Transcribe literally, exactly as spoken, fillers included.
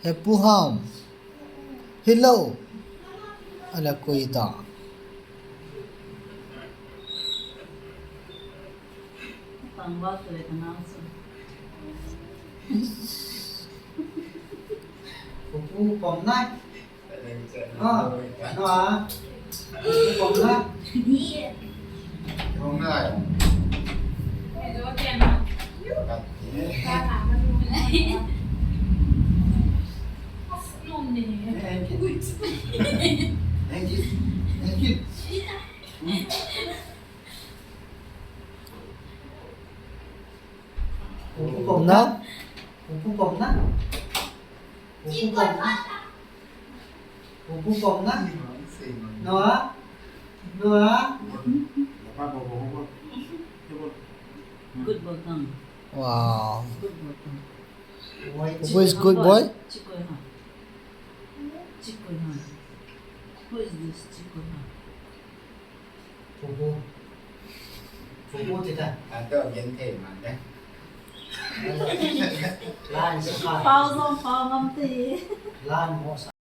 He Pu Ham. Hello. Ala koi ta. Tangwa tu le kana su. Pu Pu pom nai. Ah, no, ah. Pu Pu pom nai. Không ai. Pu Pu pom na. Pu Pu pom na. Pu Pu pom na. Pu Pu pom na. Noah. Noah. Good boy, come. Wow. Good boy, come. Oi, Pu Pu is good boy? Chikoi ha. Chikoi ha. Who is this Chikoi ha? Pu Pu. Pu Pu ti ta. Atu gen thei ma de. Lan sa. Pau zong pau ngam te. Lan mo sa.